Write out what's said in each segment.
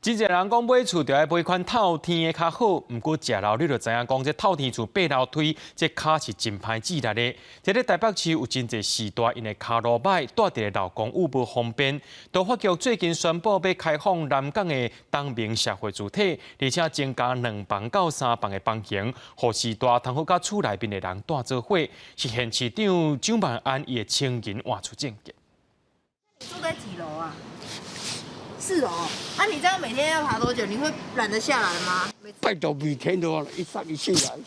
真濟人講買厝著愛買款透天的較好，毋過食樓你就知影講，這透天厝爬樓梯，這跤是真歹志力的。佇咧台北市有真濟序大𪜶的跤路䆀，蹛佇咧老公寓無方便。都發局最近宣布欲開放南港的東明社會住宅，而且增加兩房到三房的房型，予序大通好佮厝內面的人蹛做伙。是縣市長蔣萬安伊的青銀換厝政績。住在幾樓啊？四樓。啊，你這樣每天要爬多久？你會懶得下來嗎？拜託，每天都一上一下來。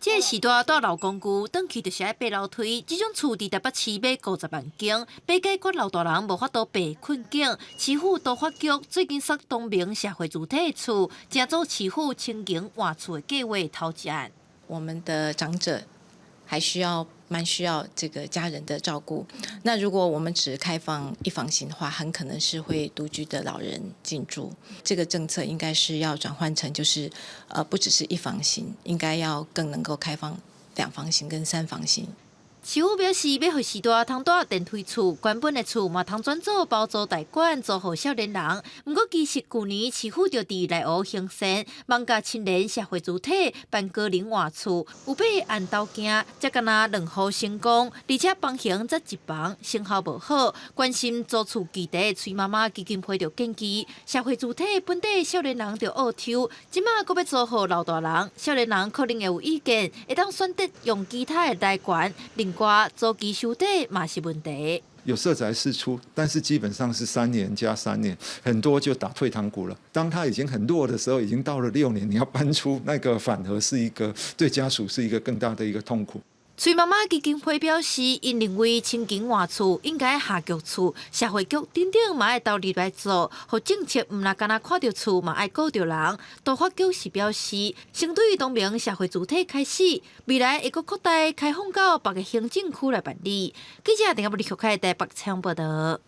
這個序大蹛老公寓，轉去就是愛爬樓梯。這種厝佇台北市欲50萬間，欲解決老大人無法度爬困境。市府都發局最近煞東明社會住宅的厝，成做市府青銀換厝的計劃頭一案。我們的長者還需要蠻需要這個家人的照顧。那如果我們只開放一房型的話，很可能是會獨居的老人進駐。這個政策應該是要轉換成，就是不只是一房型，應該要更能夠開放兩房型跟三房型。市府表示，欲予序大通蹛電梯厝，原本的厝嘛通轉做包租代管，租予少年人。毋過其實舊年市府就佇內湖興善，艋舺青年社會住宅辦高齡換厝，有八案鬥驚，才干焦兩戶成功，而且房型才一房，成效無好。關心租厝議題的崔媽媽基金會就建議，社會住宅本底少年人就僫抽，這馬閣欲租予老大人，少年人可能會有意見，會當選擇用其他的來源。另外，租期收短嘛是問題。有社宅釋出，但是基本上是3年加3年，很多就打退堂鼓了。當他已經很弱的時候，已經到了6年，你要搬出那個反而是一個對家屬是一個更大的一個痛苦。崔媽媽基金會表示，𪜶認為青銀換厝應該下局厝、社會局等等嘛愛投入來做，予政策毋若干焦看著厝嘛愛顧著人。都發局是表示，先對東明社會住宅開始，未來會閣擴大開放到別个行政區來辦理。記者鄭阿布里開台北採訪報道。